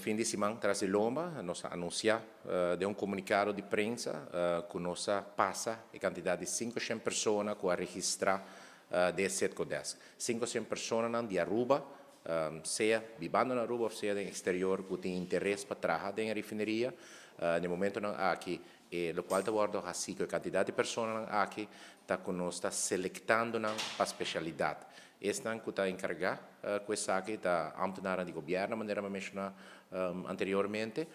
Fin di siman tras di lomba nos a anuncia den un comunicado di prensa cu nos a pasa e cantidad di 500 persona cu a registra den e Citgo Desk. 500 personanan di Aruba, sea bibando na Aruba of sea den exterior, cu tin interes pa traha den e refineria. Na e momentonan aki, e locual ta wordo haci cu e cantidad di personanan aki ta cu nos ta selectando nan pa specialidad. Esnan cu ta encarga cu esaki ta ambtenaren di gobierno, manera mi a menciona anteriormente.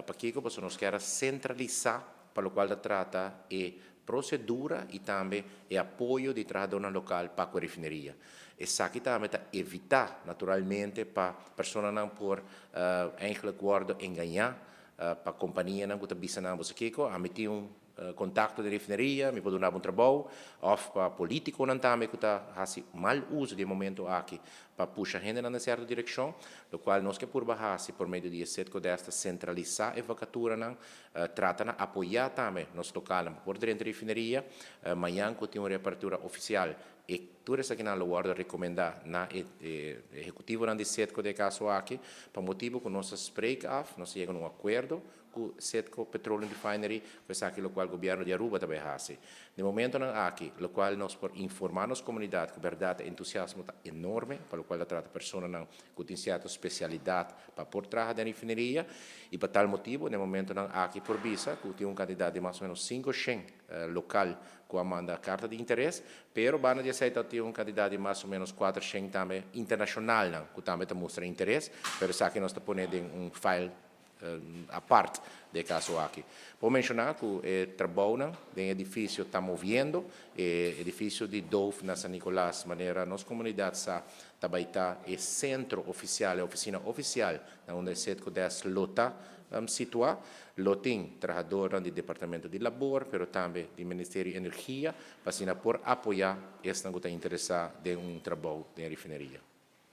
Pakico? Pasobra nos kier a centralisa pa locual ta trata e procedura y tambe e apoyo di trahadornan local pa cu e refineria. Esaki tambe ta evita naturalmente pa personanan por eigenlijk wordo engaña pa companianan cu ta bisa nan: "Bo sa kico, ami tin un contacto di refineria, mi por duna un trabou", of pa politiconan tambe cu ta haci mal uso di e momento aki pa pusha hendenan den cierto direccion, locual nos ke purba haci por medio di e Citgo Desk ta centralisa e vacaturanan, trata na apoya tambe nos localnan pa por drenta refineria. Mañan cu tin un reapertura oficial, e tur esakinan lo wordo recomenda na e ehecutivonan di Citgo den e caso aki, pa motibo cu nos a spreek af, nos a yega na un acuerdo cu Citgo Petroleum Refinery, cu esaki locual gobierno di Aruba tambe haci. Den momentonan aki, locual nos por informa nos comunidad cu berdad e entusiasmo ta enorme, pa locual ta trata personanan cu tin cierto specialidad pa por traha den refineria, y pa tal motibo, den momentonan aki por bisa cu tin un cantidad di mas o menos 500 local cu a manda carta di interes, pero banda di esey tin un cantidad di mas o menos 400 tambe internacionalnan cu tambe ta mustra interes, pero esaki nos ta pone den un file apart den e caso aki. Por menciona cu e trabounan den edificio ta moviendo, e edificio di DOF na San Nicolas, manera nos comunidad sa, tambe ta e centro oficial, e oficina oficial, na unda e Citgo Desk lo ta situa. Lo tin trahador di Departamento di Labor, pero tambe di Ministerio di Energia, pa asina por apoya esnan cu ta interesa den un trabou den refineria.